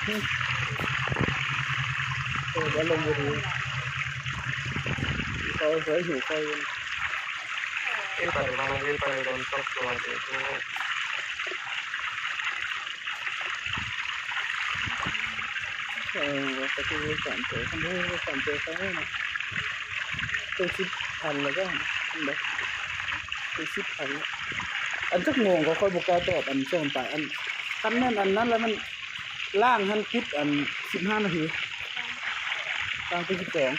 ເອີ ອາລົມບໍ່ດີ ເຂົາເຄີຍຫິວເຂົ້າຢູ່ ເອີ ປານນັ້ນເລີຍ ໄປໂດນຕົກຕົວເດ ເອີ ວ່າເຂົາຊິໄດ້ສາມໂຕ ຄັນໄດ້ສາມໂຕເຂົາເນາະ ໄດ້ສິບພັນແລ້ວກໍ ເຫັນບໍ່ ໄດ້ສິບພັນແລ້ວ ອັນຈັກໂມງກໍຂ້ອຍບໍ່ກ້າຕອບ ອັນຊ່ວງປາຍ ອັນ ຄັນແມ່ນອັນນັ້ນແລ້ວມັນ ລ່າງຫັ້ນປິດອັນສິບຫ້ານາທີ ລ່າງເປັນສິບສອງ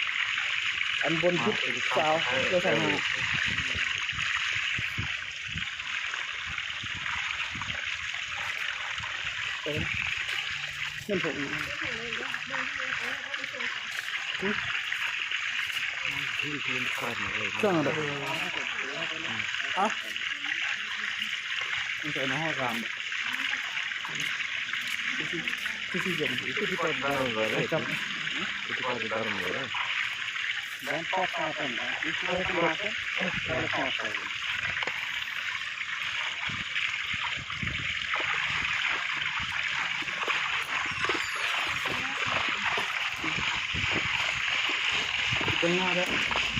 ອັນບົນຜິດຊາວ ເອີ ຊາວຫ້າ ເອີ ແມ່ນຜົມ ຫຶ? ຊ່ອງໃດ? ຮະ? ມັນໃສ່ໃນຫ້ອງການ ເປັນຫຍັງເດ້?